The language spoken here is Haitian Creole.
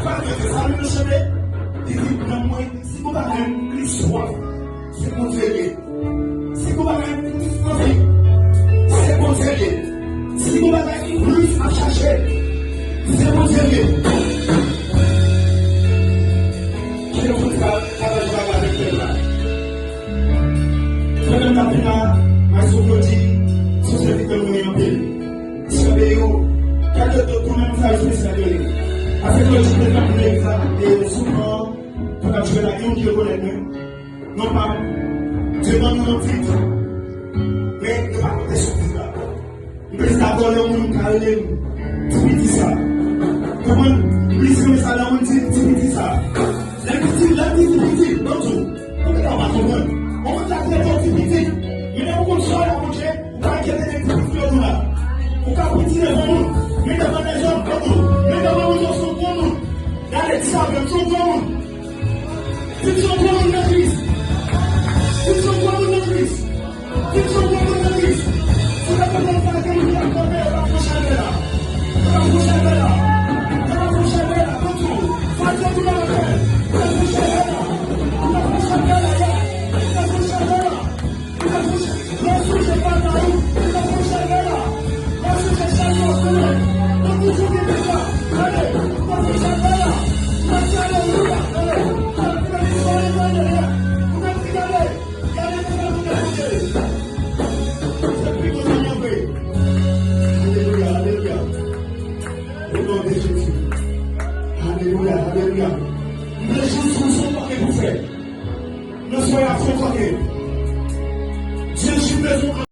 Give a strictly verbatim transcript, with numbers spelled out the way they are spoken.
Sa nou chante, li di, nan mwen, si gon bagay m plis swaf, se Bondye l ye. Si gon bagay m plis anvi, se Bondye l ye. Si gon bagay m plis ap chache, se Bondye l ye. Kite nou fè travay avèk pèp la. Pandan m t ap vin la, Maestro Claudy, se yon sèvitè mwen renmen anpil. Sèvitè yo, kèk lòt moun nan sa yo espesyal yo ye. Paske Claudy te fè m legliz la, e souvan, pandan m jwe la, gen moun ki rekonèt mwen. Non pa, Dye ban nou yon tit, men nou pa konte sou tit la. M plis dakò lè yon moun ka rele m ti piti sa. Konprann? M plis renmen sa lè yon moun di m ti piti sa. Lè m piti, lè m di ti piti, ban m di w, ou gentan pa konprann. Yon moun ka trete w ti piti, men lè ou konn sa w la, monchè, ou pa enkyete nèg ti piti yo tou la. Ou ka piti devan moun, men devan lèzòm, ban m di w, men devan moun, ou se yon gwo moun. Gade, di sa byen, ou se yon gwo moun. Vin se yon gwo moun nan Kris. Vin se yon gwo moun nan Kris. Vin se yon gwo moun nan Kris. Si w ta konprann sa, gen moun ki ap kanpe, yo t ap fè chalè la. Yo t ap fè chalè la. Yo t ap fè chalè la. Kontou. Fadyo tou nan lapèl. Yo t ap fè chalè la. Yo t ap fè chalè la, ya. Yo t ap fè chalè la. Lè w sonje batay ou, lè w sonje lè la, lè w sonje chalè w konnen, nan toujou gen pita, ale, nan toujou lè la, nan di alelouya, ale, nan di alelouya, nan di alelouya, gade, gade, gade, gade, se pi bon zanmi vre. Alelouya, alelouya. Au nom de Jésus. Alelouya, alelouya. M vle jis di w se yon pake pou fè. Nan swè a, se yon pake.